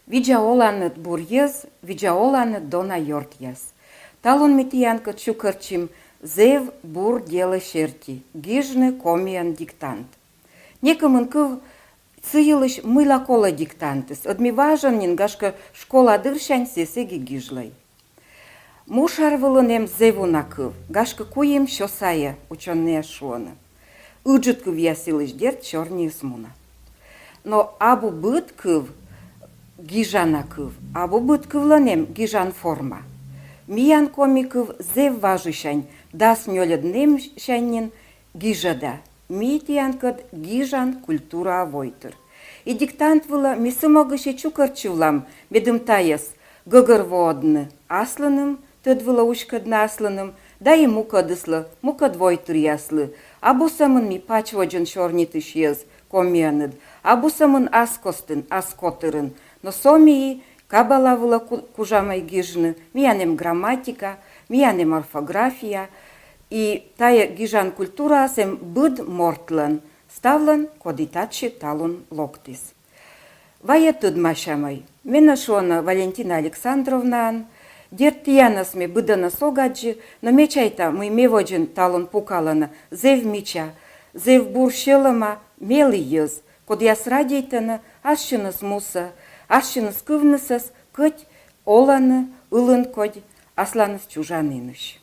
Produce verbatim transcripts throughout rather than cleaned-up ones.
Видза оланныд, бур йӧз, видза оланныд, дона ёртъяс. Талун ми тіянкӧд чукӧртчим зэв бур делӧ серти: гижны комиӧн диктант. Некымын кыв сы йылысь, мыйла колӧ диктантыс. Ӧд ми важӧн нин, гашкӧ, школа дырсянь сэсся эг и гижлӧй. Мушар вылын эм зэв уна кыв, гашкӧ, куим сё сайӧ, учёнӧйяс шуӧны. Ыджыд кывъяс йылысь, дерт, сёрниыс мунӧ. Но абу быд кыв гижана кыв, абу быд кывлӧн эм гижан форма. Миян коми кыв зэв важысянь, дас нёльӧд нэмсянь нин гижӧда. Ми тіянкӧд гижан культура войтыр. И диктант вылӧ ми сы могысь и чукӧртчывлам, медым тайӧс гӧгӧрвоӧдны аслыным, тӧд вылӧ уськӧдны аслыным, да и мукӧдыслы, мукӧд войтыръяслы. Абу сӧмын ми пач водзын сёрнитысь йӧз комиӧныд, абу сӧмын ас костын, ас котырын, но со ми и кабала вылӧ ку-, кужамӧй гижны, миян эм грамматика, миян эм орфография, и тайӧ гижан культураыс эм быд мортлӧн, ставлӧн, коді татчӧ талун локтіс. Вайӧ тӧдмасямӧй. Менӧ шуӧны Валентина Александровнаӧн, дерт, тіянӧс ме быдӧнӧс ог аддзы, но ме чайта, мый ме водзын талун пукалӧны зэв мича, зэв бур сьӧлӧма, мелі йӧз, кодъяс радейтӧны ассьыныс мусӧ, ассьыныс кывнысӧс, кӧть олӧны ылын кодь асланыс чужан инысь.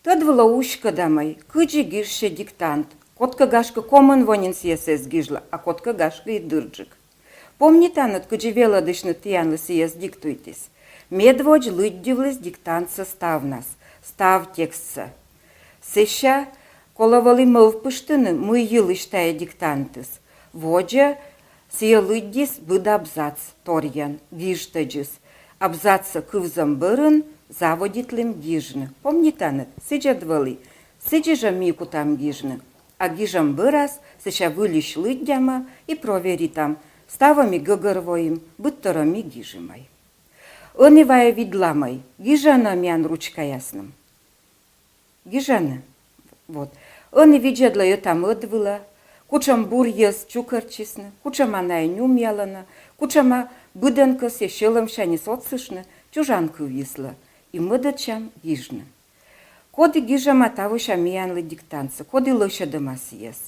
Тӧд вылӧ уськӧдамӧй, кыдзи гижсьӧ диктант. Кодкӧ, гашкӧ, комын во нин сійӧс эз гижлы, а кодкӧ, гашкӧ, и дырджык. Помнитанныд, кыдзи велӧдысьныд тіянлы сійӧс диктуйтіс? Медводз лыддьывліс диктантсӧ ставнас, став текстсӧ. Сэсся колӧ вӧлі мӧвпыштыны, мый йылысь тайӧ диктантыс. Водзӧ сійӧ лыддис быд абзац торйӧн, гижтӧдзыс. Абзацсӧ кывзӧм бӧрын заводитлім гижны. Помнитанныд, сідз ӧд вӧлі, сідзи жӧ ми кутам гижны. А гижӧм бӧрас сэсся выльысь лыддямӧ и проверитам, ставӧ ми гӧгӧрвоим, быдторйӧ ми гижимӧй. Ӧні вайӧ видламӧй, гижӧны миян ручкаясным. Гижӧны. Вот. Ӧні видзӧдлӧй ӧта-мӧд вылӧ, кутшӧм бур йӧз чукӧртчисны, кутшӧма найӧ нюмъялӧны, кутшӧма быдӧн кӧсйӧ сьӧлӧмсяньыс отсыштны чужан кывйыслы, и мӧдӧдчам гижны. Коді гижӧма тавося миянлы диктантсӧ, коді лӧсьӧдӧма сійӧс?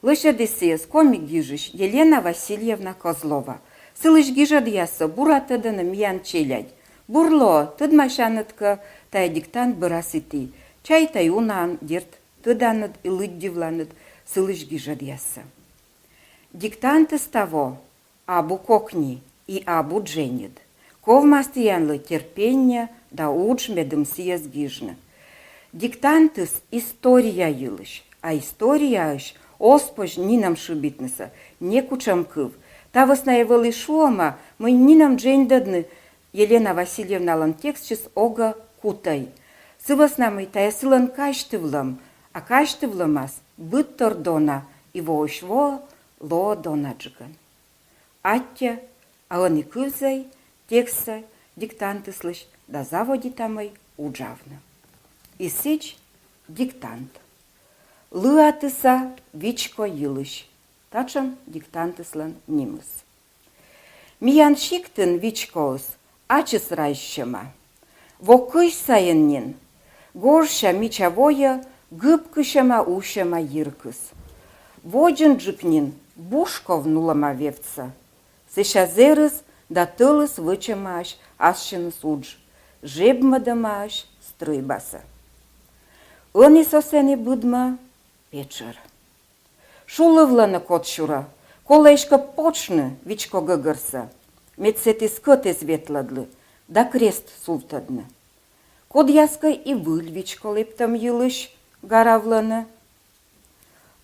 Лӧсьӧдіс сійӧс коми гижысь Елена Васильевна Козлова. Сылысь гижӧдъяссӧ бура тӧдӧны миян челядь. Бур лоӧ, тӧдмасянныд кӧ тайӧ диктант бӧрас и ті. Чайта, и унаӧн, дерт, тӧданныд и лыддьывланныд сылысь гижӧдъяссӧ. Диктантыс таво абу кокни и абу дженьыд. Ковмас тіянлы терпенньӧ да удж, медым сійӧс гижны. Диктантыс история йылысь, а историяысь оз позь нинӧм шыбитнысӧ некутшӧм кыв. Та вӧсна и вӧлі шуӧма, мый нинӧм дженьдӧдны Елена Васильевналӧн текстсьыс огӧ кутӧй. Сы вӧсна мый тайӧ сылӧн казьтывлӧм, а казьтывлӧмас быдтор дона, и воысь воӧ лоӧ донаджыкӧн. Аттьӧ, а ӧні кывзӧй текстсӧ диктантыслысь да заводитамӧй уджавны. И сідз диктант. Лыатыса вичко йылысь. Татшӧм диктантыслӧн нимыс. Миян сиктын вичкоыс ачыс разьсьӧма. Во кызь сайын нин гожся мича войӧ гыпкысьӧма-усьӧма йиркыс. Водзынджык нин бушков нулӧма вевтсӧ. Сэсся зэрыс да тӧлыс вӧчӧмаӧсь ассьыныс удж, жебмӧдӧмаӧсь стрӧйбасӧ. Ӧні со сэні быдмӧ петшӧр. Шулывлӧны кодсюрӧ, колӧ эськӧ потшны вичко гӧгӧрсӧ, мед сэті скӧт эз ветлӧдлы, да крест сувтӧдны. Кодъяскӧ и выль вичко лэптӧм йылысь гаравлӧны.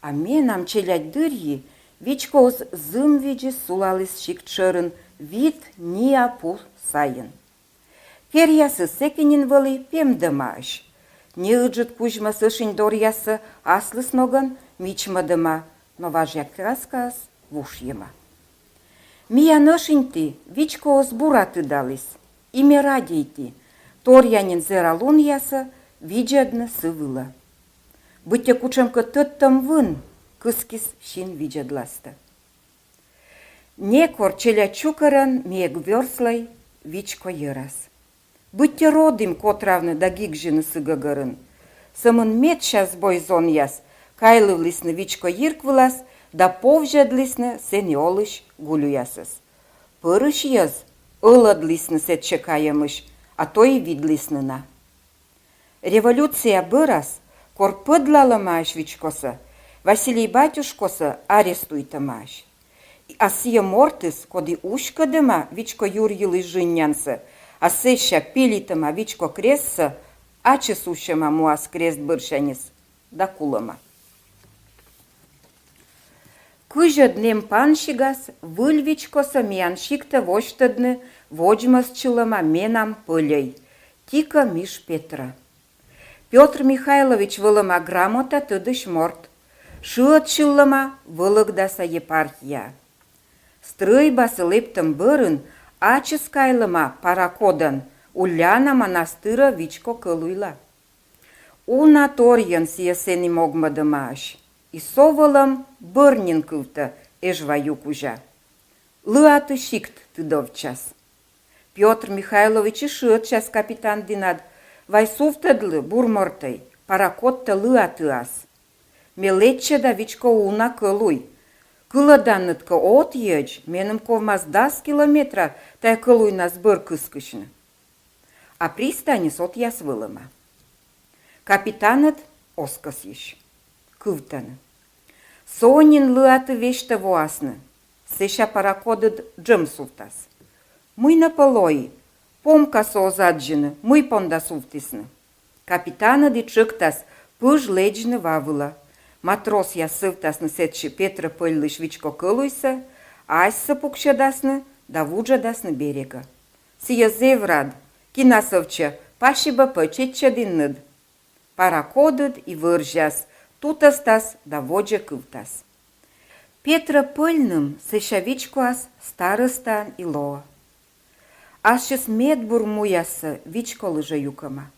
А менам челядь дырйи вичкоыс зымвидзис сулаліс сикт шӧрын вит ниа пу сайын. Керъясыс сэки нин вӧлі пемдӧмаӧсь. Неыджыд кузьмӧс ӧшинь доръяссӧ аслыс ногӧн мичмӧдӧма, но важъя краскаыс вушйӧма. Миян ӧшиньті вичкоыс бура тыдаліс, и ме радейті, торъя нин зэра лунъясӧ видзӧдны сы вылӧ. Быттьӧ кутшӧмкӧ тӧдтӧм вын кыскис син видзӧдластӧ. Некор челядь чукӧрӧн ми эг ворслӧй вичко йӧрас. Быттьӧ родім котравны да гигзьыны сы гӧгӧрын. Сӧмын медся збой зонъяс кайлывлісны вичко йирк вылас да повзьӧдлісны сэні олысь гулюясӧс. Пӧрысь йӧз ӧлӧдлісны сэтчӧ кайӧмысь, а то и видлісны на. Революция бӧрас, кор пӧдлалӧмаӧсь вичкосӧ, Василий батюшкосӧ арестуйтӧмаӧсь. А сійӧ мортыс, коді уськӧдӧма вичко юр йылысь жыннянсӧ, а сэсся пилитӧма вичко крестсӧ, ачыс усьӧма муас крест бӧрсяньыс да кулӧма. Кызьӧд нэм пансигас выль вичкосӧ миян сиктӧ восьтӧдны водзмӧстчылӧма менам пӧльӧй, Тикӧ Миш Петрӧ. Пётр Михайлович вӧлӧма грамота тӧдысь морт, шыӧдчылӧма Вӧлӧгдаса епархияӧ. Стрӧйбасӧ лэптӧм бӧрын ачыс кайлӧма пароходӧн Ульяна манастырӧ вичко кӧлуйла. Уна торйӧн сійӧ сэні могмӧдӧмаӧсь, и со вӧлӧм бӧр нин кывтӧ Эжва ю кузя. Лыаты сикт тыдовтчас. Пётр Михайлович и шыӧдчас капитан дінад: вай сувтӧдлы, бур мортӧй, пароходтӧ Лыатыас. Ме лэччӧда вичко уна кӧлуй. Кылӧданныд кӧ ӧдйӧдз, меным ковмас дас километра тайӧ кӧлуйнас бӧр кыскысьны. А пристаньыс ӧтъяс вӧлӧма. Капитаныд оз кӧсйысь. Кывтӧны. Со нин Лыаты весьтӧ воасны. Сэсся пароходыд джӧм сувтас. Мый нӧ пӧ лои? Помкасӧ оз аддзыны, мый понда сувтісны. Капитаныд и тшӧктас пыж лэдзны ва вылӧ. Матросъяс сӧвтасны сэтчӧ Петрӧ пӧльлысь вичко кӧлуйсӧ, асьсӧ пуксьӧдасны да вуджӧдасны берегӧ. Сійӧ зэв рад, кинас ӧвтчӧ пасибӧ пӧ чеччӧдінныд. Пароходыд и вӧрзяс, тутӧстас да водзӧ кывтас. Петрӧ пӧльным сэсся вичкоас старӧстаӧн и лоӧ. Ассьыс медбур муяссӧ вичколы жӧ юкӧма.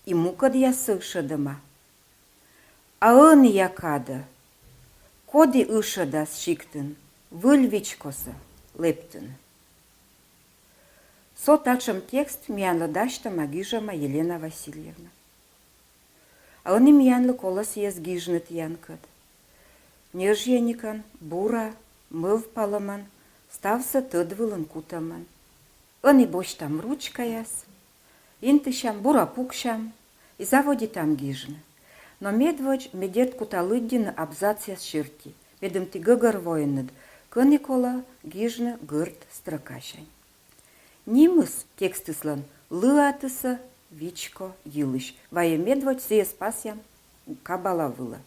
И мукӧдъяссӧ ышӧдӧма. А ӧнія кадӧ коді ышӧдас сиктын выль вичкосӧ лэптыны? Со татшӧм текст миянлы дасьтӧма, гижӧма Елена Васильевна. А ӧні миянлы колӧ сійӧс гижны тіянкӧд ньӧжйӧникӧн, бура, мӧвпалӧмӧн, ставсӧ тӧд вылын кутӧмӧн. Ӧні босьтам ручкаяс, интысям, бура пуксям и заводитам гижны. Но медводз ме дерт кута лыддьыны абзацъяс серти, медым ті гӧгӧрвоинныд, кӧні колӧ гижны гӧрд строкасянь. Нимыс текстыслӧн «Лыатыса вичко йылысь». Вайӧ медводз сійӧс пасъям кабала вылӧ.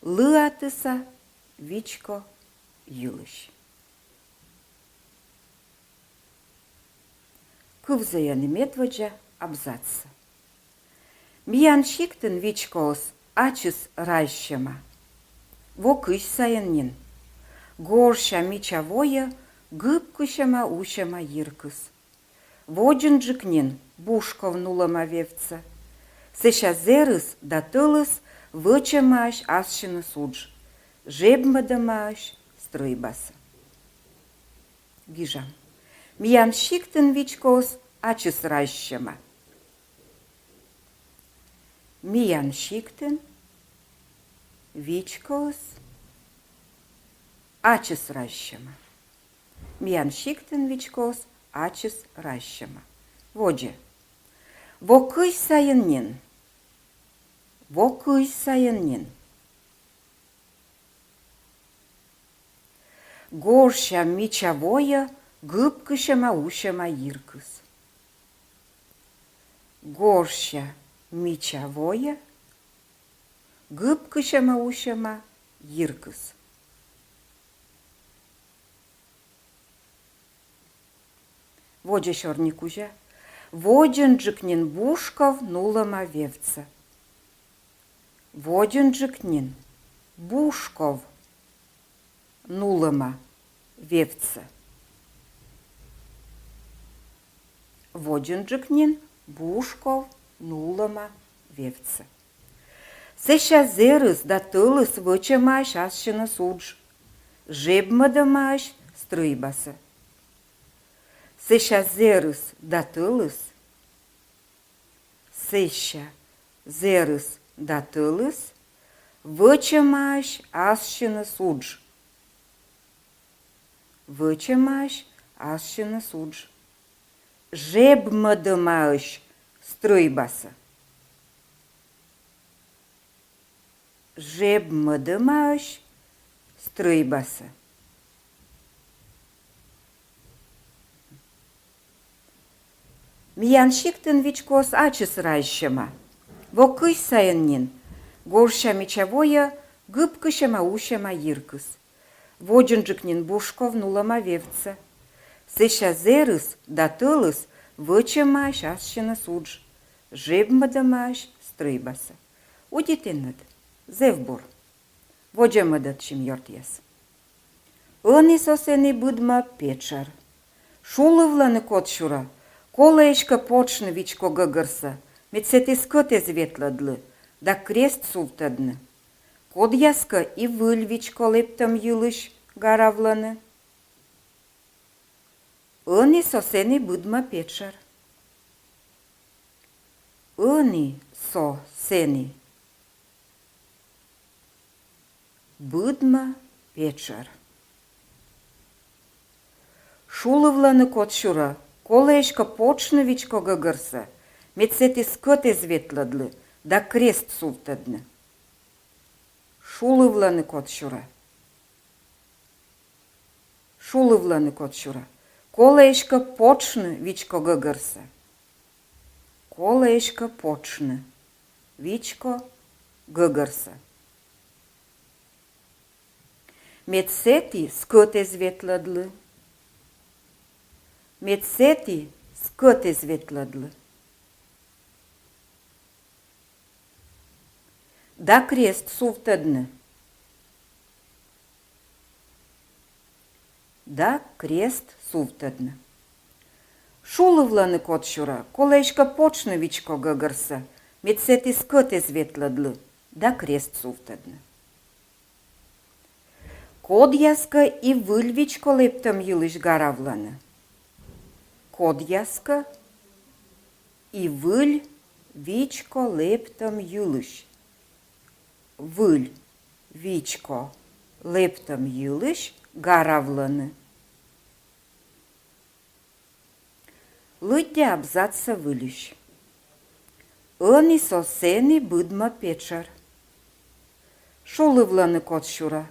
«Лыатыса вичко йылысь». Кывзӧй ӧні медводдза абзацсӧ. Миян сиктын вичкоыс ачыс разьсьӧма. Во кызь сайын нин. Гожся мича войӧ гыпкысьӧма-усьӧма йиркыс. Водзынджык нин бушков нулӧма вевтсӧ. Сэсся зэрыс да тӧлыс вӧчӧмаӧсь ассьыныс удж, жебмӧдӧмаӧсь стрӧйбасӧ. Гижам. Миян сиктын вичкоыс ачыс разьсьӧма. Миян сиктын вичкоыс ачыс разьсьӧма. Миян сиктын вичкоыс ачыс разьсьӧма. Водзӧ. Во кызь сайын нин. Во кызь сайын нин. Гожся мича войӧ гыпкысьӧма-усьӧма йиркыс. Гожся мича войӧ гыпкысьӧма-усьӧма йиркыс. Водзӧ сёрни кузя. Водзынджык нин бушков нулӧма вевтсӧ. Водзынджык нин бушков нулӧма вевтсӧ. Водзынджык нин бушков нулӧма вевтсӧ. Сэсся зэрыс да тӧлыс вӧчӧмаӧсь ассьыныс удж, жебмӧдӧмаӧсь стрӧйбасӧ. Сэсся зэрыс да тӧлыс, сэсся зэрыс да тӧлыс вӧчӧмаӧсь ассьыныс удж. Вӧчӧмаӧсь ассьыныс удж. Жебмӧдӧмаӧсь стрӧйбасӧ. Жебмӧдӧмаӧсь стрӧйбасӧ. Миян сиктын вичкоыс ачыс разьсьӧма. Во кызь сайын нин горся мича войӧ гыпкысьӧма-усьӧма йиркыс. Водзынджык нин бушков нулӧма вевтсӧ. Сэсся зэрыс да тӧлыс вӧчӧмаӧсь ассьыныс удж, жебмӧдӧмаӧсь стрӧйбасӧ. Удитінныд? Зэв бур. Водзӧ мӧдӧдчим, ёртъяс. Ӧні со сэні быдмӧ петшӧр. Шулывлӧны кодсюрӧ, колӧ эськӧ потшны вичко гӧгӧрсӧ, мед сэті скӧт эз ветлӧдлы, да крест сувтӧдны. Кодъяскӧ и выль вичко лэптӧм йылысь гаравлӧны. Ӧні со сэні быдмӧ петшӧр. Ӧні со сэні быдмӧ петшӧр. Шулывлӧны кодсюрӧ, колӧ эськӧ потшны вичко гӧгӧрсӧ, мед сэті скӧт эз ветлӧдлы, да крест сувтӧдны. Шулывлӧны кодсюрӧ. Шулывлӧны кодсюрӧ, колӧ эськӧ потшны вичко гӧгӧрсӧ. Колӧ эськӧ потшны вичко гӧгӧрсӧ, мед сэті скӧт эз ветлӧдлы. Мед сэті скӧт эз ветлӧдлы. Да крест сувтӧдны. Да крест сувтӧдны. Шулывлӧны кодсюрӧ, колӧ эськӧ потшны вичко гӧгӧрсӧ, мед сэті скӧт эз ветлӧдлы, да крест сувтӧдны. Кодъяскӧ и выль вичко лэптӧм йылысь гаравлӧны. Кодъяскӧ и выль вичко лэптӧм йылысь. Выль вичко лэптӧм йылысь гаравлӧны. Лыддя абзацсӧ выльысь. Ӧні со сэні быдмӧ петшӧр. Шулывлӧны кодсюрӧ,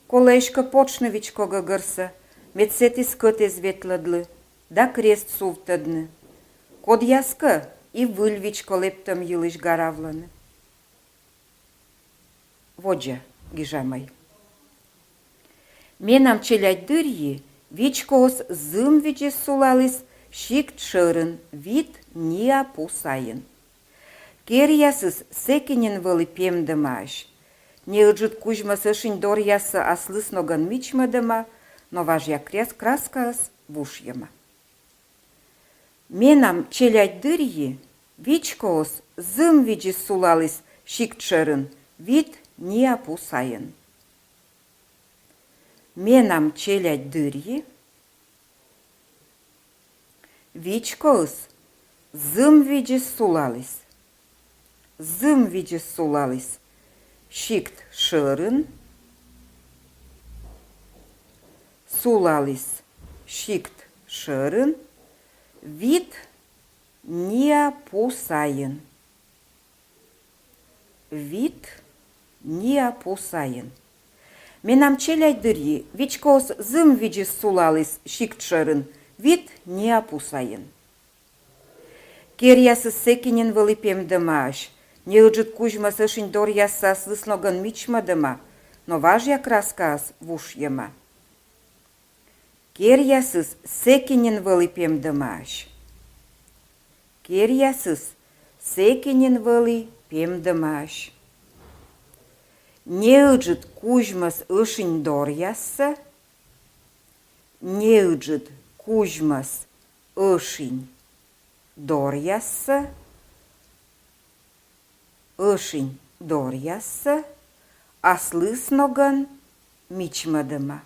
колӧ эськӧ потшны вичко гӧгӧрсӧ, мед сэті скӧт эз ветлӧдлы, да крест сувтӧдны. Кодъяскӧ и выль вичко лэптӧм йылысь гаравлӧны. Водзӧ гижамӧй. Менам челядь дырйи вичкоыс зымвидзис сулаліс сикт шӧрын вит ниа пу сайын. Керъясыс сэки нин вӧлі пемдӧмаӧсь. Неыджыд кузьмӧс ӧшинь доръяссӧ аслыс ногӧн мичмӧдӧма, но важъя кряс-, краскаыс вушйӧма. Менам челядь дырйи вичкоыс зымвидзис сулаліс сикт шӧрын вит ниа пу сайын. Менам челядь дырйи вичкоыс зымвидзис сулаліс. Зымвидзис сулаліс сикт шӧрын. Сулаліс сикт шӧрын вит ниа пу сайын. Вит ниа пу сайын. Менам челядь дырйи вичкоыс зымвидзис сулаліс сикт шӧрын вит ниа пу сайын. Керъясыс сэки нин вӧлі пемдӧмаӧсь. Неыджыд кузьмӧс ӧшинь доръяссӧ аслыс ногӧн мичмӧдӧма, но важъя краскаыс вушйӧма. Керъясыс сэки нин вӧлі пемдӧмаӧсь. Керъясыс сэки нин вӧлі пемдӧмаӧсь. Неыджыд кузьмӧс ӧшинь доръяссӧ. Неыджыд кузьмӧс ӧшинь доръяссӧ. Ӧшинь доръяссӧ аслыс ногӧн мичмӧдӧма.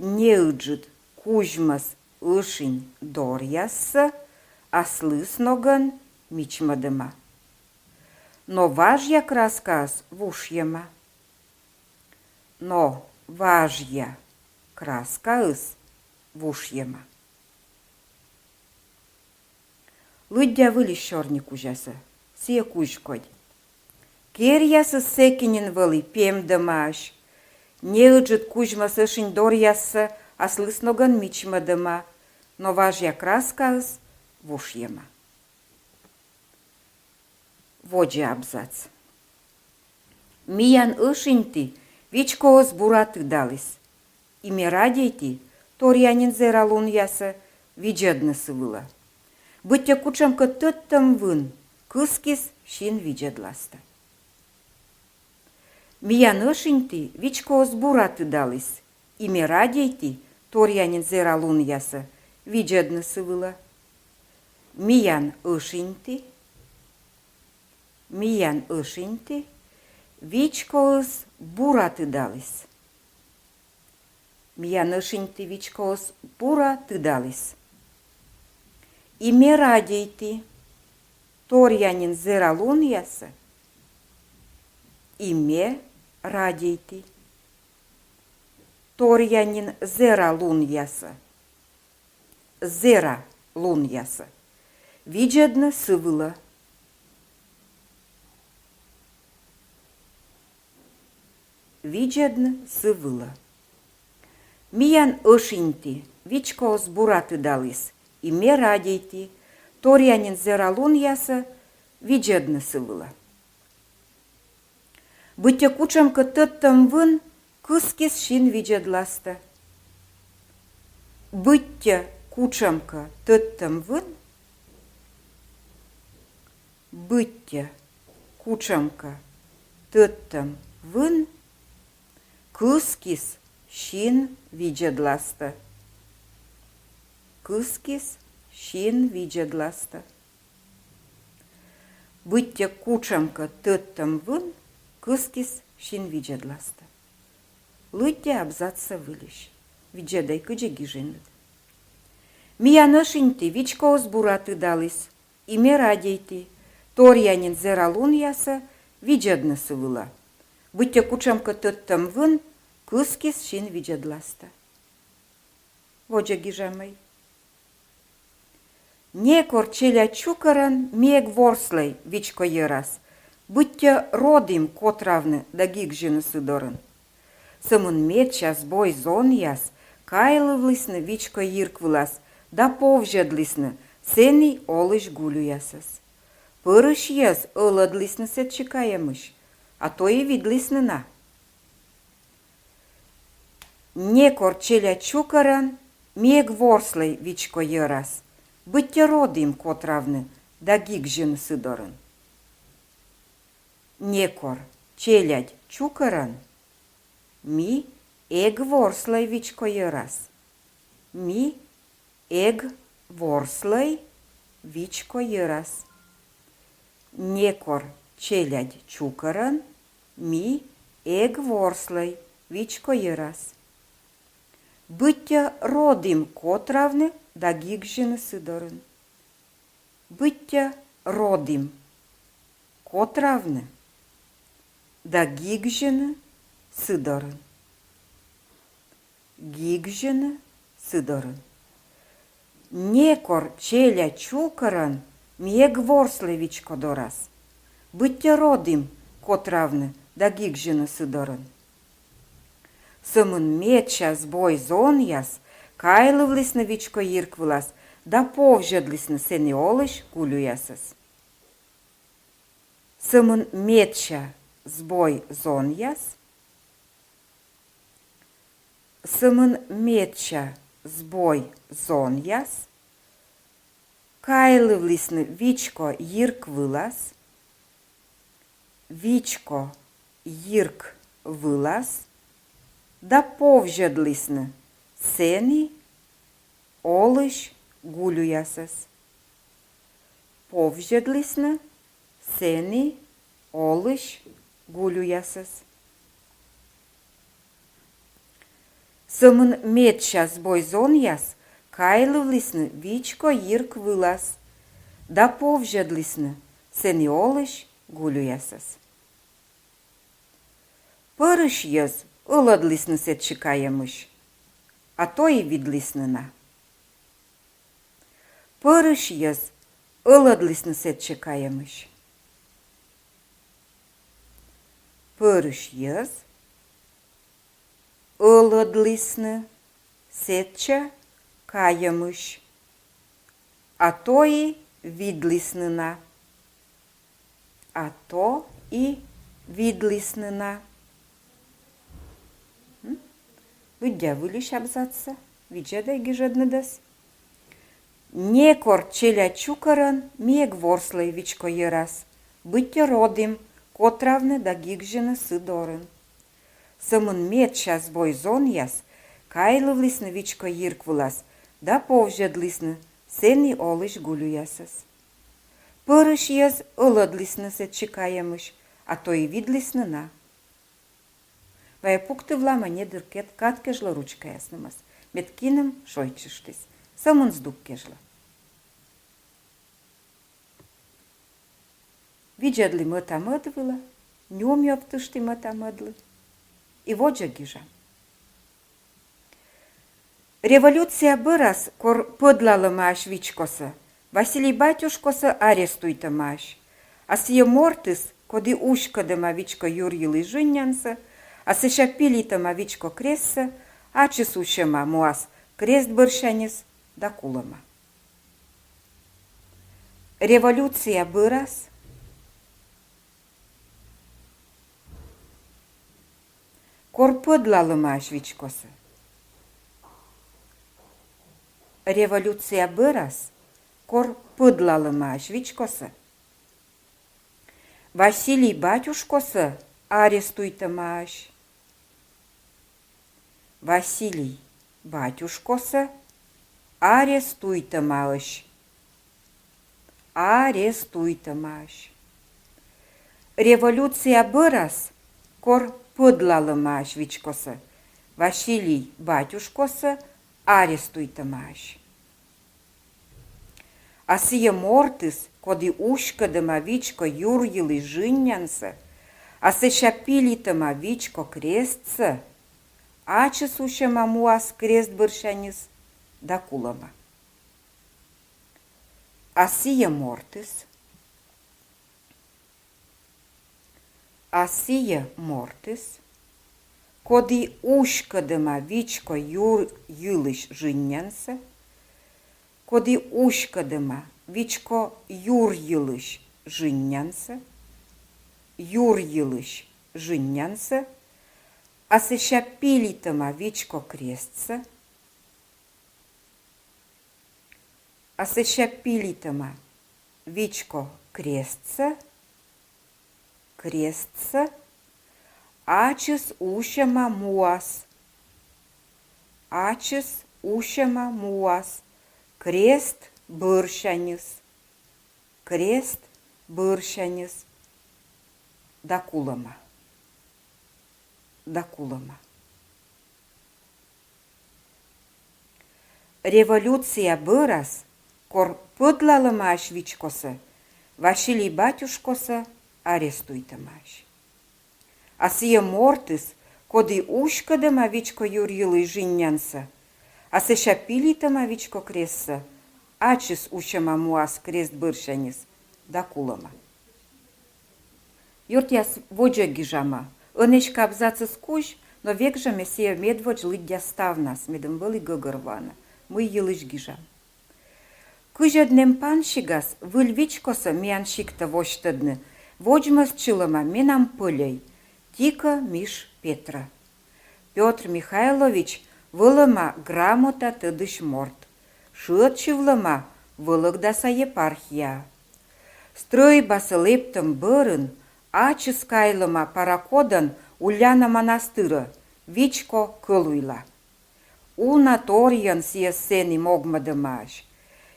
неыджыд кузьмӧс ӧшинь доръяссӧ аслыс ногӧн мичмӧдӧма. Но важъя краскаыс вушйӧма. Но важъя краскаыс вушйӧма. Лыддя выльысь сёрникузясӧ, сійӧ кузькодь. Керъясыс сэки нин вӧлі пемдӧмаӧсь. Неыджыд кузьмӧс ӧшинь доръяссӧ аслыс ногӧн мичмӧдӧма, но важъя краскаыс вушйӧма. Водзӧ абзац. Миян ӧшиньті вичкоыс бура тыдаліс, и ме радейті торъя нин зэра лунъясӧ видзӧдны сы вылӧ. Быттьӧ кутшӧмкӧ тӧдтӧм вын кыскис син видзӧдластӧ. Миян ӧшиньті вичкоыс бура тыдаліс, и ме радейті торъя нин зэра лунъясӧ видзӧдны сы вылӧ. Миян ӧшиньті, миян ӧшиньті вичкоыс бура тыдаліс. Миян ӧшиньті вичкоыс бура тыдаліс. И ме радейті торъя нин зэра лунъясӧ, и ме радейті торъя нин зэра лунъясӧ, зэра лунъясӧ видзӧдны сы вылӧ. Видзӧдны сы вылӧ. Миян ӧшиньті вичкоыс бура тыдаліс, и ме радейті торъя нин зэра лунъясӧ видзӧдны сы вылӧ. Быттьӧ кутшӧмкӧ тӧдтӧм вын кыскис син видзӧдластӧ. Быттьӧ кутшӧмкӧ тӧдтӧм вын, быттьӧ кутшӧмкӧ тӧдтӧм вын кыскис син видзӧдластӧ. Кыскис син видзӧдластӧ. Быттьӧ кутшӧмкӧ тӧдтӧм вын кыскис син видзӧдластӧ. Лыддя абзацсӧ выльысь. Видзӧдӧй, кыдзи гижинныд. Миян ӧшиньті вичкоыс бура тыдаліс, и ме радейті торъя нин зэра лунъясӧ видзӧдны сы вылӧ. Быттьӧ кутшӧмкӧ тӧдтӧм вын кыскис син видзӧдластӧ. Водзӧ гижӧмӧй. Некор челядь чукӧрӧн ми эг ворслӧй вичко йӧрас, быттьӧ родім котравны да гигзьыны сы дорын. Сӧмын медся збой зонъяс кайлывлісны вичко йирк вылас да повзьӧдлісны сэні олысь гулюясӧс. Пӧрысь йӧз ӧлӧдлісны сэтчӧ кайӧмысь, а то и видлісны на. Некор челядь чукӧрӧн ми эг ворслӧй вичко йӧрас, быттьӧ родім котравны да гигзьыны сы дорын. Некор челядь чукӧрӧн ми эг ворслӧй вичко йӧрас. Ми эг ворслӧй вичко йӧрас. Некор челядь чукӧрӧн ми эг ворслӧй вичко йӧрас, быттьӧ родім котравны да гигзьыны сы дорын. Быттьӧ родім котравны да гигзьыны сы дорын. Гигзьыны сы дорын. Некор челядь чукӧрӧн ми эг ворслӧй вичко дорас, быттьӧ родім котравны да гигзьыны сы дорын. Сӧмын медся збой зонъяс кайлывлісны вичко йирк вылас да повзьӧдлісны сэні олысь гулюясӧс. Сӧмын медся збой зонъяс. Сӧмын медся збой зонъяс кайлывлісны вичко йирк вылас, вичко йирк вылас да повзьӧдлісны сэні олысь гулюясӧс. Повзьӧдлісны сэні олысь гулюясӧс. Сӧмын медся збой зонъяс кайлывлісны вичко йирк вылас да повзьӧдлісны сэні олысь гулюясӧс. Пӧрысь йӧз ӧлӧдлісны сэтчӧ кайӧмысь, а то и видлісны на. Пӧрысь йӧз ӧлӧдлісны сэтчӧ кайӧмысь. Пӧрысь йӧз ӧлӧдлісны сэтчӧ кайӧмысь, а то и видлісны на. А то и видлісны на. М? Лыддя выльысь абзацсӧ, видзӧдӧй гижӧдныдӧс. Некор челядь чукӧрӧн ми эг ворслӧй вичко йӧрас, быттьӧ родім котравны да гигзьыны сы дорын. Сӧмын медся збой зонъяс кайлывлісны вичко йирк вылас да повзьӧдлісны сэні олысь гулюясӧс. Пӧрысь йӧз ӧлӧдлісны сэтчӧ кайӧмысь, а то и видлісны на. Вайӧ пуктывлам недыр кат кежлӧ ручкаяснымӧс, мед киным шойччыштіс. Сӧмын здук кежлӧ. Видзӧдлім ӧта-мӧд вылӧ, нюмъёвтыштім ӧта-мӧдлы и водзӧ гижам. Революция бӧрас, кор пӧдлалӧмаӧсь вичкосӧ, Василий батюшкосӧ арестуйтӧмаӧсь. А сійӧ мортыс, коді уськӧдӧма вичко юр йылысь жыннянсӧ, а сэсся пилитӧма вичко крестсӧ, ачыс усьӧма муас крест бӧрсяньыс да кулӧма. Революция бӧрас, кор пӧдлалӧмаӧсь вичкосӧ. Революция бӧрас, кор пӧдлалӧмаӧсь вичкосӧ, Василий батюшкосӧ арестуйтӧмаӧсь. Василий батюшкосӧ арестуйтӧмаӧсь. Арестуйтӧмаӧсь. Революция бӧрас, кор пӧдлалӧмаӧсь вичкосӧ, Василий батюшкосӧ арестуйтӧмаӧсь. А сійӧ мортыс, коді уськӧдӧма вичко юр йылысь жыннянсӧ, а сэсся пилитӧма вичко крестсӧ, ачыс усьӧма муас крест бӧрсяньыс да кулӧма. А сійӧ мортыс, а сійӧ мортыс, коді уськӧдӧма вичко юр йылысь жыннянсӧ, коді уськӧдӧма вичко юр йылысь жыннянсӧ, юр йылысь жыннянсӧ, а сэсся пилитӧма вичко крестсӧ, а сэсся пилитӧма вичко крестсӧ, крестсӧ, ачыс усьӧма муас, ачыс усьӧма муас крест бӧрсяньыс, крест бӧрсяньыс да кулӧма, да кулӧма. Революция бӧрас, кор пӧдлалӧмаӧсь вичкосӧ, Василий батюшкосӧ арестуйтӧмаӧсь. А сійӧ мортыс, коді уськӧдӧма вичко юр йылысь жыннянсӧ, а сэсся пилитӧма вичко крестсӧ, ачыс усьӧма муас крест бӧрсяньыс да кулӧма. Ёртъяс, водзӧ гижам. Ӧнӧдз кӧ абзацыс кузь, но век жӧ ме сійӧ медводз лыддя ставнас, медым вӧлі гӧгӧрвоана, мый йылысь гижам. Кызьӧд нэм пансигас выль вичкосӧ миян сиктӧ восьтӧдны водзмӧстчылӧма менам пӧльӧй, Тикӧ Миш Петрӧ. Пётр Михайлович вӧлӧма грамота тӧдысь морт, шыӧдчывлӧма Вӧлӧгдаса епархияӧ. Стрӧйбасӧ лэптӧм бӧрын ачыс кайлӧма пароходӧн Уляна манастырӧ вичко кӧлуйла. Уна торйӧн сійӧс сэні могмӧдӧмаӧсь.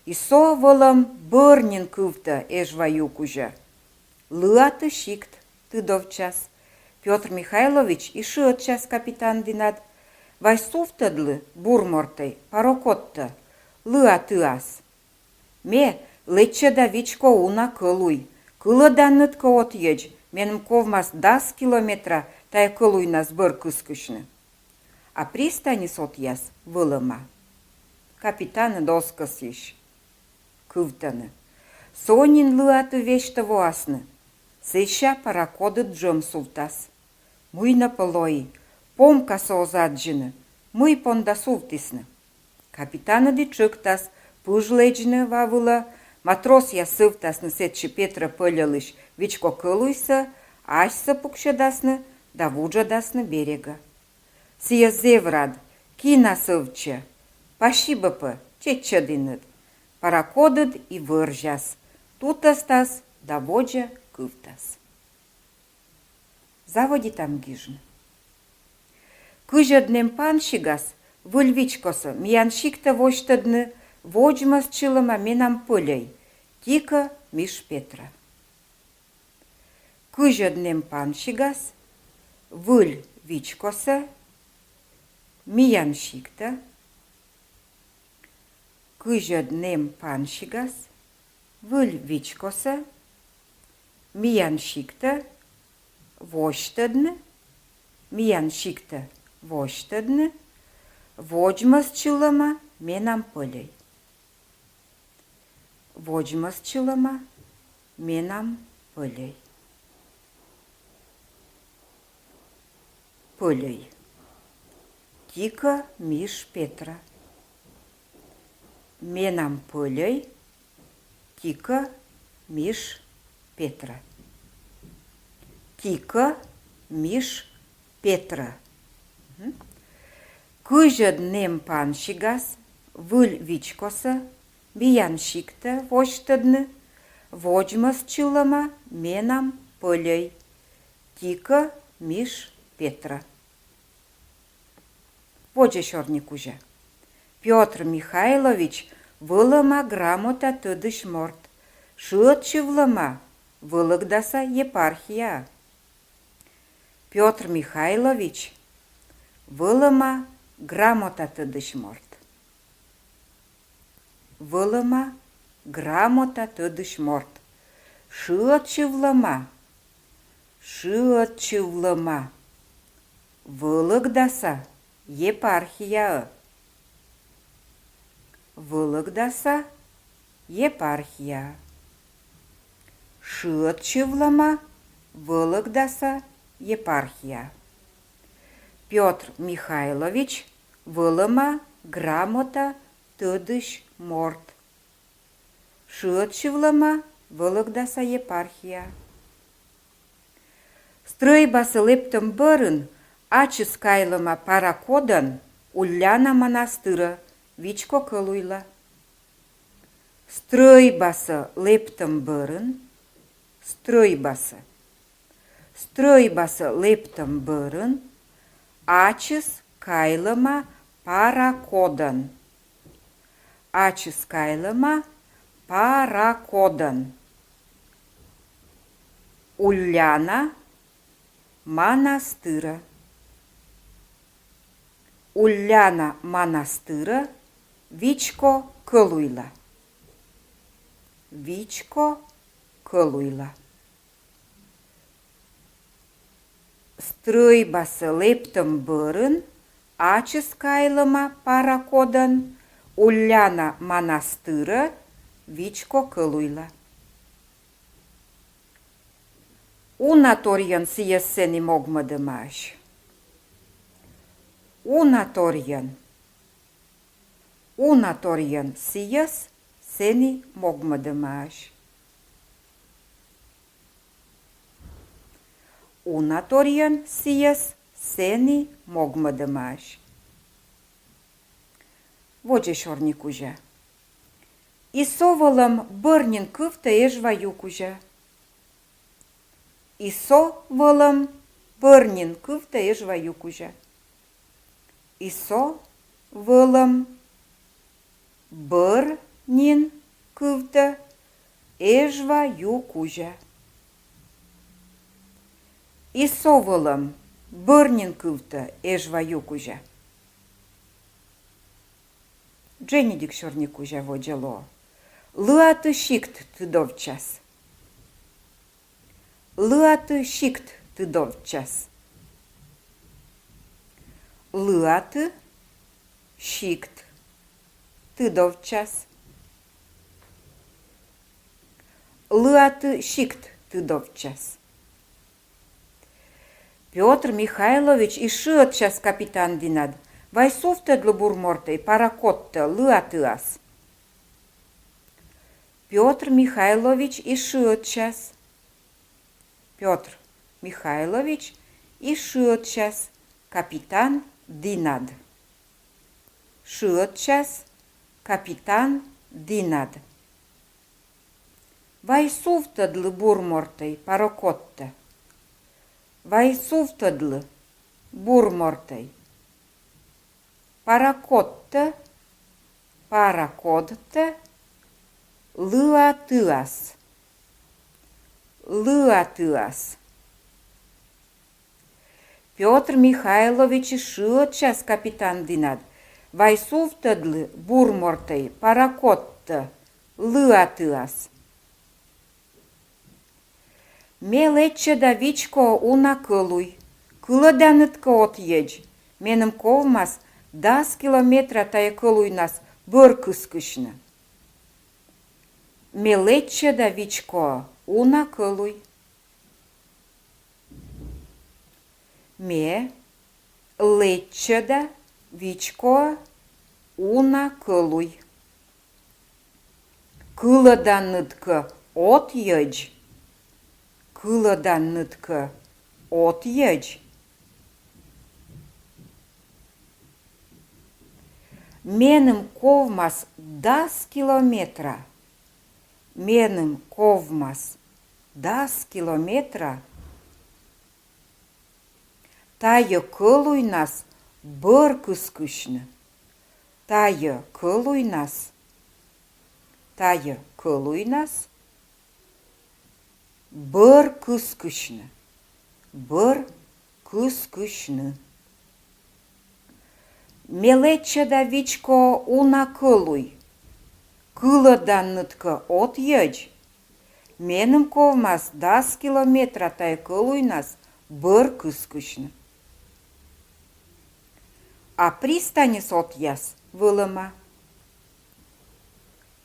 И со вӧлӧм бӧр нин кывтӧ Эжва ю кузя. Лыаты сикт тыдовтчас. Пётр Михайлович и шыӧдчас капитан дінад. Вай сувтӧдлы, бур мортӧй, парокодтӧ, лыа тыас. Ме лэччӧда вичко уна кӧлуй. Кылӧданныд кӧ ӧтйӧдз, меным ковмас дас километра тайӧ кӧлуйнас бӧр кыскысьны. А пристаньыс ӧтъяс вӧлӧма. Капитаныд оз кӧсйысь. Кывтӧны. Со нин лыа ты весьтӧ воасны. Сэсся паракодыд джӧм сувтас. Мый нӧ пӧ лои, помкасӧ оз аддзыны, мый понда сувтісны. Капитаныд и тшӧктас пыж лэдзны ва вылӧ. Матросъяс сӧвтасны сэтчӧ Петра пӧльӧлысь вичко кӧлуйсӧ, асьсӧ пуксьӧдасны да вуджӧдасны берегӧ. Сійӧ зэв рад, кинас ӧвтчӧ. Пасибӧ пӧ, чеччӧдінныд. Паракодыд и вӧрзяс, тутӧстас да водзӧ кывтас. Заводитам гижны. Кызьӧд нэм пансигас выль вичкосӧ миян сиктӧ восьтӧдны водзмӧстчылӧма менам пӧльӧй, Тикӧ Миш Петра. Кызьӧд нэм пансигас выль вичкосӧ миян сиктӧ. Кызьӧд нэм пансигас выль вичкосӧ миян сиктӧ восьтӧдны, миян сиктӧ восьтӧдны водзмӧстчылӧма менам пӧльӧй. Водзмӧстчылӧма менам пӧльӧй. Пӧльӧй. Тикӧ Миш Петра. Менам пӧльӧй. Тикӧ Миш Петра. Тикӧ Миш Петра. Мгм. Кызьӧд нэм пансигас выль вичкосӧ миян сиктӧ восьтӧдны водзмӧстчылӧма менам пӧльӧй, Тикӧ Миш Петра. Водзӧ сёрни кузя. Пётр Михайлович вӧлӧма грамота тӧдысь морт, шыӧдчывлӧма Вӧлӧгдаса епархияӧ. Пётр Михайлович вӧлӧма грамота тӧдысь морт. Вӧлӧма грамота тӧдысь морт. Шыӧдчывлӧма, шыӧдчывлӧма Вӧлӧгдаса епархияӧ. Вӧлӧгдаса епархияӧ. Шыӧдчывлӧма Вӧлӧгдаса епархияӧ. Пётр Михайлович вӧлӧма грамота тӧдысь морт. Шыӧдчывлӧма Вӧлӧгдаса епархияӧ. Стрӧйбасӧ лэптӧм бӧрын ачыс кайлӧма паракодӧн Улляна манастырӧ вичко кӧлуйла. Стрӧйбасӧ лэптӧм бӧрын, стрӧйбасӧ. Стрӧйбасӧ лэптӧм бӧрын ачыс кайлӧма паракодӧн. Ачыс кайлӧма паракодӧн Улляна манастырӧ. Улляна манастырӧ вичко кӧлуйла. Вичко кӧлуйла. Стрӧйбасӧ лэптӧм бӧрын ачыс кайлӧма паракодӧн Улляна манастырӧ вичко кӧлуйла. Уна торйӧн сійӧс сэні могмӧдӧмаӧсь. Уна торйӧн. Уна торйӧн сійӧс сэні могмӧдӧмаӧсь. Уна торйӧн сійӧс сэні могмӧдӧмаӧсь. Водзӧ сёрни кузя. И со вӧлӧм бӧр нин кывтӧ Эжва ю кузя. И со вӧлӧм бӧр нин кывтӧ Эжва ю кузя. И со вӧлӧм бӧр нин кывтӧ Эжва ю кузя. И со вӧлӧм бӧр нин кывтӧ Эжва ю кузя. Дженьыдик сёрникузя водзӧ лоӧ. Лыаты сикт тыдовтчас. Лыаты сикт тыдовтчас. Лыаты сикт тыдовтчас. Лыаты сикт тыдовтчас. Пётр Михайлович и шыӧдчас капитан дінад. Вай сувтӧдлы, бур мортӧй, паракодтӧ лыатыас. Пётр Михайлович и шыӧдчас. Пётр Михайлович и шыӧдчас капитан дінад. Шыӧдчас капитан дінад. Вай сувтӧдлы, бур мортӧй, паракодтӧ. Вай сувтӧдлы, бур мортӧй. Паракодтӧ, паракодтӧ лыатыас. Лыатыас. Пётр Михайлович и шыӧдчас капитан дінад. Вай сувтӧдлы, бур мортӧй, паракодтӧ лыатыас. Ме лэччӧда вичкоӧ уна кӧлуй. Кылӧданныд кӧ, от йӧдз. Меным ковмас дас километра тайӧ кӧлуйнас бӧр кыскысьны. Ме лэччӧда вичкоӧ уна кӧлуй. Ме лэччӧда вичкоӧ уна кӧлуй. Кылӧданныд кӧ, от йӧдз. Кылӧданныд кӧ, от йӧдз. Меным ковмас дас километра. Меным ковмас дас километра тайӧ кӧлуйнас бӧр кыскысьны. Тайӧ кӧлуйнас. Тайӧ кӧлуйнас бӧр кыскысьны. Бӧр кыскысьны. Ме лэччӧда вичкоӧ уна кӧлуй. Кылӧданныд кӧ, от йӧдз. Меным ковмас дас километра тайӧ кӧлуйнас бӧр кыскысьны. А пристаньыс отъяс вӧлӧма.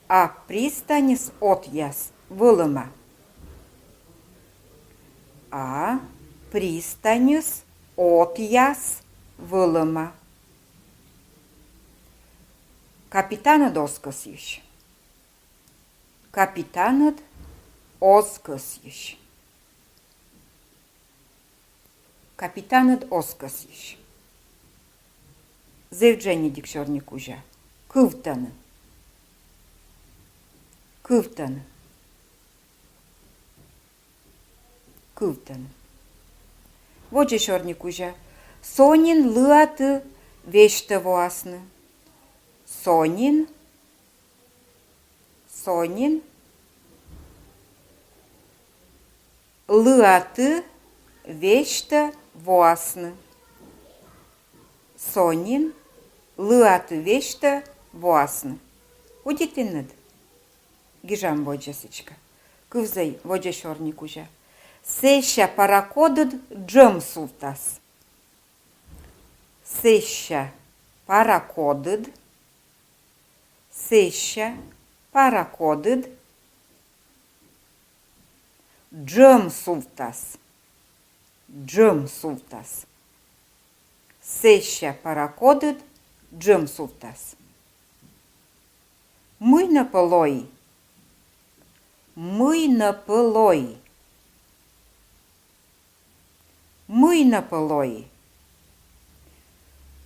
А пристаньыс отъяс вӧлӧма. А пристаньыс отъяс вӧлӧма. Капитаныд оз кӧсйысь. Капитаныд оз кӧсйысь. Капитаныд оз кӧсйысь. Зэв дженьыдик сёрникузя. Кывтӧны. Кывтӧны. Кывтӧны. Водзӧ сёрникузя. Со нин лыаты весьтӧ воасны. Со нин. Со нин. Лыаты весьтӧ воасны. Со нин. Лыаты весьтӧ воасны. Удитінныд? Гижам водзӧ сідзкӧ. Кывзӧй водзӧ сёрникузя. Сэсся паракодыд джӧм сувтас. Сэсся паракодыд. Сэсся паракодыд джӧм сувтас. Джӧм сувтас. Сэсся паракодыд джӧм сувтас. Мый нӧ пӧ лои? Мый нӧ пӧ лои? Мый нӧ пӧ лои?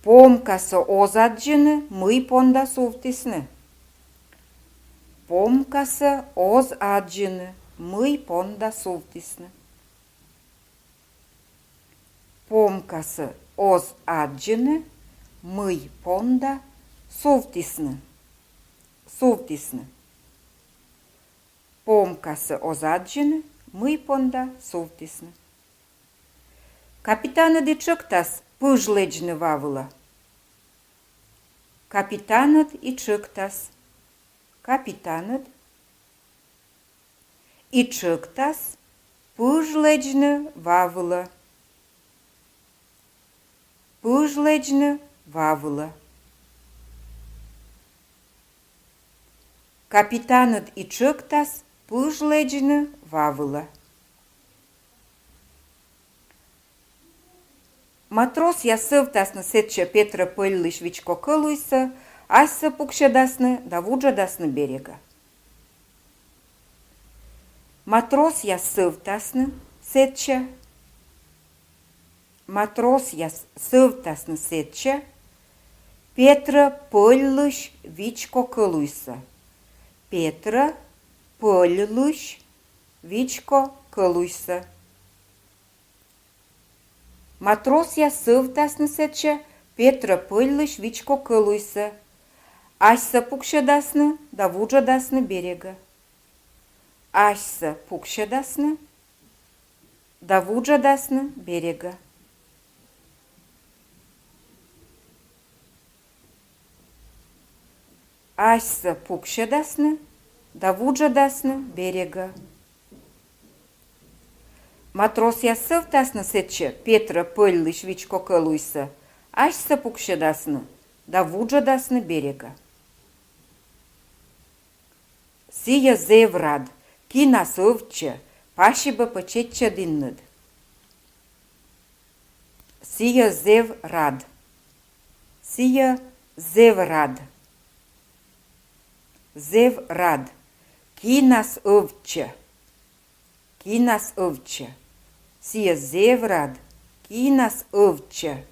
Помкасӧ оз аддзыны, мый понда сувтісны. Помкасӧ оз аддзыны, мый понда сувтісны. Помкасӧ оз аддзыны, мый понда сувтісны. Сувтісны. Помкасӧ оз аддзыны, мый понда сувтісны. Капитаныд и тшӧктас пыж лэдзны ва вылӧ. Капитаныд и тшӧктас. Капитаныд и тшӧктас пыж лэдзны ва вылӧ. Пыж лэдзны ва вылӧ. Капитаныд и тшӧктас пыж лэдзны ва вылӧ. Матросъяс сӧвтасны сэтчӧ Петрӧ пӧльлысь вичко кӧлуйсӧ, асьсӧ пуксьӧдасны да вуджӧдасны берегӧ. Матросъяс сӧвтасны сэтчӧ. Матросъяс сӧвтасны сэтчӧ Петрӧ пӧльлысь вичко кӧлуйсӧ. Петрӧ пӧльлысь вичко кӧлуйсӧ. Матросъяс сӧвтасны сэтчӧ Петрӧ пӧльлысь вичко кӧлуйсӧ, асьсӧ пуксьӧдасны да вуджӧдасны берегӧ. Асьсӧ пуксьӧдасны да вуджӧдасны берегӧ. Асьсӧ пуксьӧдасны да вуджӧдасны берегӧ. Матросъяс сӧвтасны сэтчӧ Петрӧ пӧльлысь вичко кӧлуйсӧ, асьсӧ пуксьӧдасны да вуджӧдасны берегӧ. Сійӧ зэв рад, кинас ӧвтчӧ, пасибӧ пӧ чеччӧдінныд. Сійӧ зэв рад. Сійӧ зэв рад. Зэв рад. Кинас ӧвтчӧ. Кинас ӧвтчӧ. Сійӧ зэв рад. Кинас ӧвтчӧ.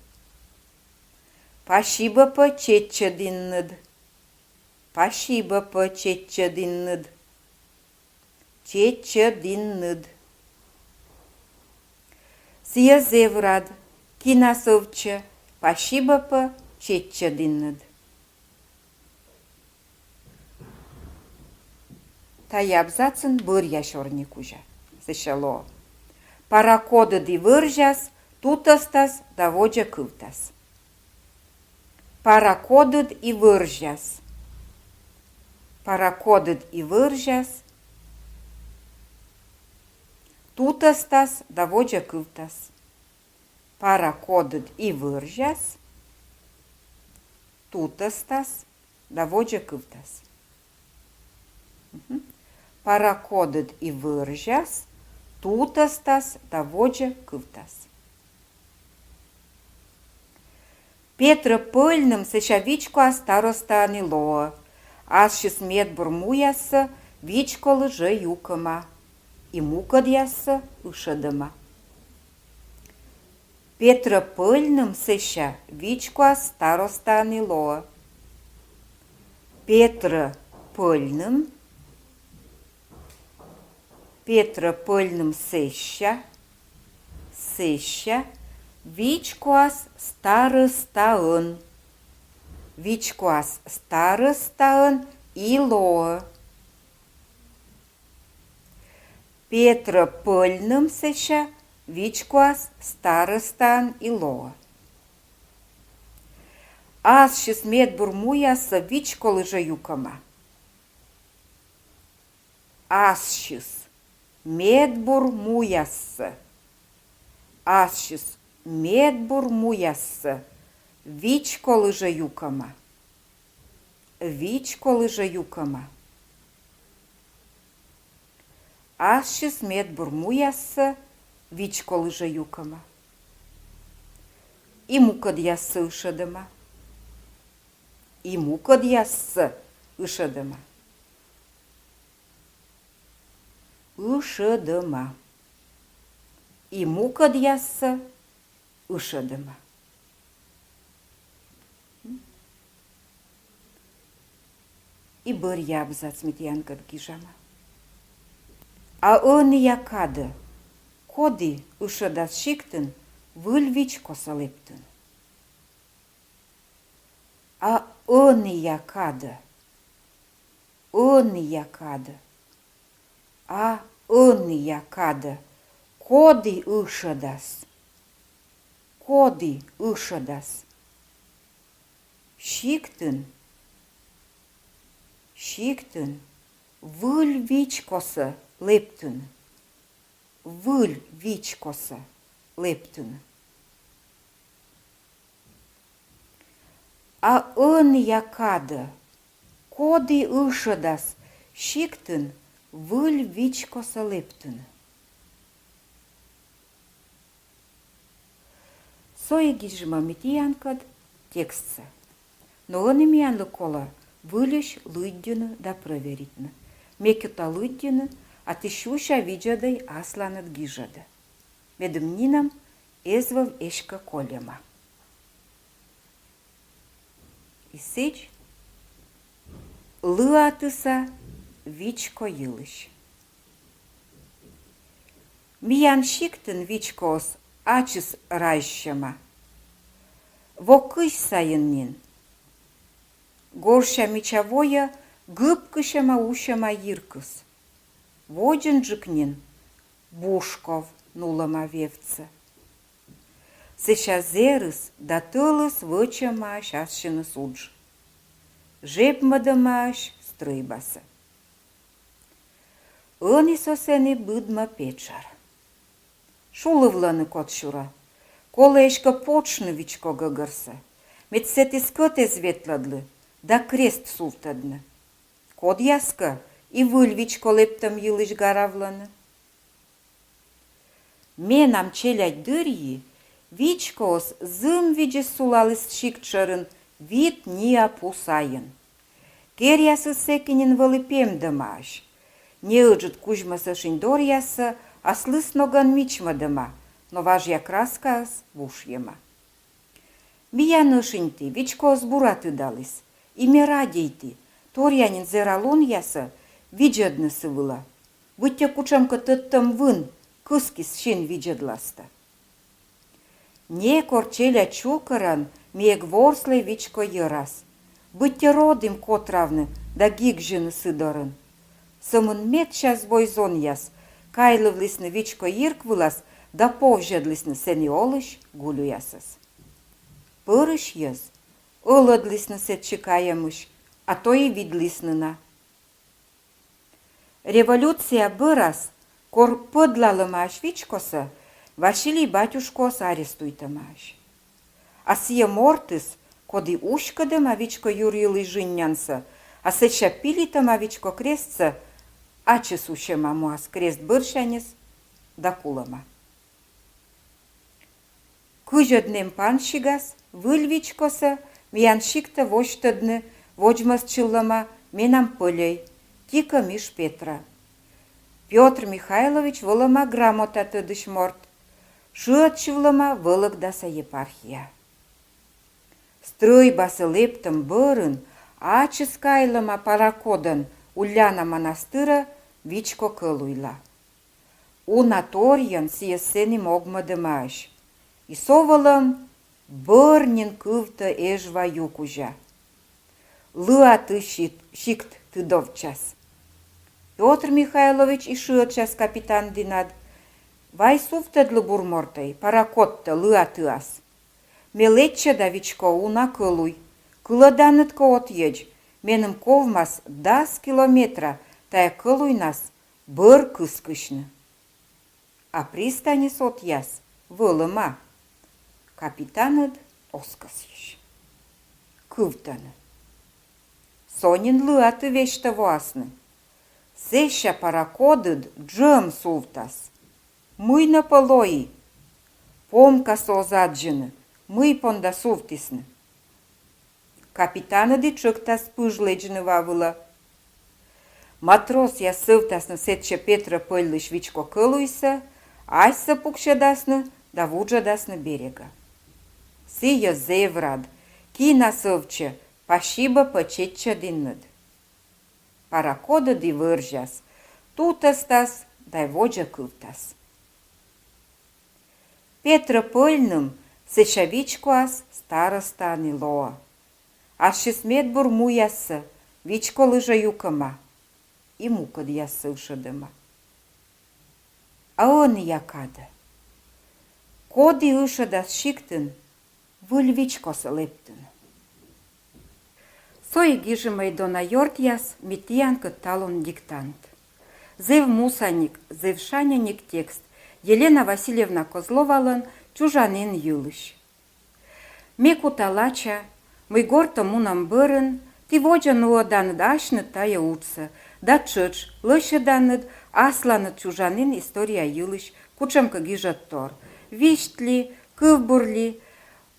Пасибӧ пӧ чеччӧдінныд. Пасибӧ пӧ чеччӧдінныд. Чеччӧдінныд. Сійӧ зэв рад, кинас ӧвтчӧ, пасибӧ пӧ чеччӧдінныд. Тайӧ абзацын бӧръя сёрни кузя. Сэсся лоӧ: паракодыд и вӧрзяс, тутӧстас да водзӧ кывтас. Паракодыд и вӧрзяс. Паракодыд и вӧрзяс, тутӧстас да водзӧ кывтас. Паракодыд и вӧрзяс, тутӧстас да водзӧ кывтас. Мгм. Паракодыд и вӧрзяс, тутӧстас да водзӧ кывтас. Петрӧ пӧльным сэсся вичкоас старостаӧн и лоӧ. Ассьыс медбур муяссӧ вичколы жӧ юкӧма и мукӧдъяссӧ ышӧдӧма. Петрӧ пӧльным сэсся вичкоас старостаӧн и лоӧ. Петрӧ пӧльным, Петрӧ пӧльным сэсся, сэсся вичкоас старостаӧн, вичкоас старостаӧн и лоӧ. Петрӧ пӧльным сэсся вичкоас старостаӧн и лоӧ. Ассьыс медбур муяссӧ вичколы жӧ юкӧма. Ассьыс медбур муяссӧ. Ассьыс медбур муяссӧ вичколы жӧ юкӧма. Вичколы жӧ юкӧма. Ассьыс медбур муяссӧ вичколы жӧ юкӧма. И мукӧдъяссӧ ышӧдӧма. И мукӧдъяссӧ ышӧдӧма. Ышӧдӧма. И мукӧдъяссӧ ышӧдӧма. И бӧръя абзац ми тіянкӧд гижам. А ӧнія кадӧ коді ышӧдас сиктын выль вичкосӧ лэптыны? А ӧнія кадӧ. Ӧнія кадӧ. А ӧнія кадӧ коді ышӧдас? Коді ышӧдас? Сиктын, сиктын выль вичкосӧ лэптын, выль вичкосӧ лэптын. А ӧнія кадӧ, коді ышӧдас сиктын выль вичкосӧ лэптын? Со и гижим ми тіянкӧд текстсӧ. Но ӧні миянлы колӧ выльысь лыддьыны да прӧверитны. Ме кута лыддьыны, а ті сюся видзӧдӧй асланыд гижӧдӧ. Медым нинӧм эз вӧв эськӧ кольӧма. И сідз, лыатыса вичко йылысь. Миян сиктын вичкоыс ачыс разьсьӧма. Во кызь сайын нин. Гожся мича войӧ гыпкысьӧма-усьӧма йиркыс. Водзынджык нин бушков нулӧма вевтсӧ. Сэсся зэрыс да тӧлыс вӧчӧмаӧсь ассьыныс удж. Жебмӧдӧмаӧсь стрӧйбасӧ. Ӧні со сэні быдмӧ петшӧр. Шулывлӧны кодсюрӧ: колӧ эськӧ потшны вичко гӧгӧрсӧ, мед сэті скӧт эз ветлӧдлы, да крест сувтӧдны. Кодъяскӧ и выль вичко лэптӧм йылысь гаравлӧны. Менам челядь дырйи вичкоыс зымвидзис сулаліс сикт шӧрын вит ниа пу сайын. Керъясыс сэки нин вӧлі пемдӧмаӧсь. Неыджыд кузьмӧс ӧшинь доръяссӧ аслыс ногӧн мичмӧдӧма, но важъя краскаыс вушйӧма. Миян ӧшиньті вичкоыс бура тыдаліс, и ме радейті, торъя нин зэра лунъясӧ, видзӧдны сы вылӧ. Быттьӧ кутшӧмкӧ тӧдтӧм вын кыскис син видзӧдластӧ. Некор челядь чукӧрӧн ми эг ворслӧй вичко йӧрас. Быттьӧ родім котравны да гигзьыны сы дорын. Сӧмын медся збой зонъяс кайлывлісны вичко йирк вылас да повзьӧдлісны сэні олысь гулюясӧс. Пӧрысь йӧз ӧлӧдлісны сэтчӧ кайӧмысь, а то и видлісны на. Революция бӧрас, кор пӧдлалӧмаӧсь вичкосӧ, Василий батюшкаӧс арестуйтӧмаӧсь. А сійӧ мортыс, коді уськӧдӧма вичко юр йылысь жыннянсӧ, а сэсся пилитӧма вичко крестсӧ, ачыс усьӧма муас крест бӧрсяньыс да кулӧма. Кызьӧд нэм пансигас выль вичкосӧ миян сиктӧ восьтӧдны водзмӧстчывлӧма менам пӧльӧй, Тикӧ Миш Петрӧ. Пётр Михайлович вӧлӧма грамота тӧдысь морт, шыӧдчывлӧма Вӧлӧгдаса епархия. Стрӧйбасӧ лэптӧм бӧрын ачыс кайлӧма пароходӧн Ульяна монастырӧ вичко кӧлуйла. Уна торйӧн сійӧс сэні могмӧдӧмаӧсь. И со вӧлӧм бӧр нин кывтӧ Эжва ю кузя. Лыаты сикт тыдовтчас. Пётр Михайлович и шыӧдчас капитан дінад: «Вай сувтӧдлы, бур мортӧй, пароходтӧ лыатыас. Ме лэччӧда вичко уна кӧлуй. Кылӧданныд кӧ ӧтйӧдз, меным ковмас дас километра тайӧ кӧлуйнас бӧр кыскысьны. А пристаньыс ӧтъяс вӧлӧма». Капитаныд оз кӧсйысь. Кывтӧны. Со нин лыаты весьтӧ воасны. Сэсся пароходыд джӧм сувтас. Мый нӧ пӧ лои? Помкасӧ оз аддзыны, мый понда сувтісны. Капитаныд и тшӧктас пыж лэдзны ва вылӧ. Матросъяс сӧвтасны сэтчӧ Петрӧ пӧльлысь вичко кӧлуйсӧ, асьсӧ пуксьӧдасны да вуджӧдасны берегӧ. Сійӧ зэв рад, кинас ӧвтчӧ, пасибӧ пӧ чеччӧдінныд. Пароходыд и вӧрзяс, тутӧстас да водзӧ кывтас. Петрӧ пӧльным сэсся вичкоас старостаӧн и лоӧ. Ассьыс медбур муяссӧ вичколы жӧ юкӧма, и мукӧдъяссӧ ышӧдӧма. А ӧнія кадӧ, коді ышӧдас сиктын выль вичкосӧ лэптыны? Со и гижӧмӧй, дона ёртъяс, ми тіянкӧд талун диктант. Зэв мусаник, зэв шаньӧник текст Елена Васильевна Козловалӧн «Чужанін» йылысь. Ме кута лача, мый гортӧ мунӧм бӧрын ті водзӧ нуӧданныд асьныд тайӧ уджсӧ да тшӧтш лӧсьӧданныд асланыд чужанін история йылысь кутшӧмкӧ гижӧдтор: висьт ли, кывбур ли,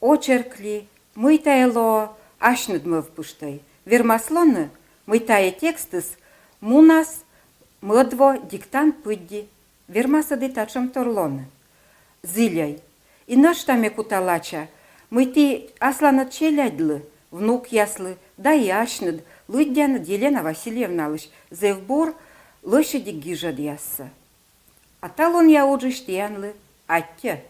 очерк ли, мый тайӧ лоӧ, асьныд мӧвпыштӧй. Вермас лоны, мый тайӧ текстыс мунас мӧд во диктант пыдди. Вермас ӧд и татшӧмтор лоны. Зільӧй. И нӧшта ме кута лача, мый ті асланыд челядьлы, внукъяслы да и асьныд лыддянныд Елена Васильевналысь зэв бур, лӧсьыдик гижӧдъяссӧ. А талунъя уджысь тіянлы аттьӧ.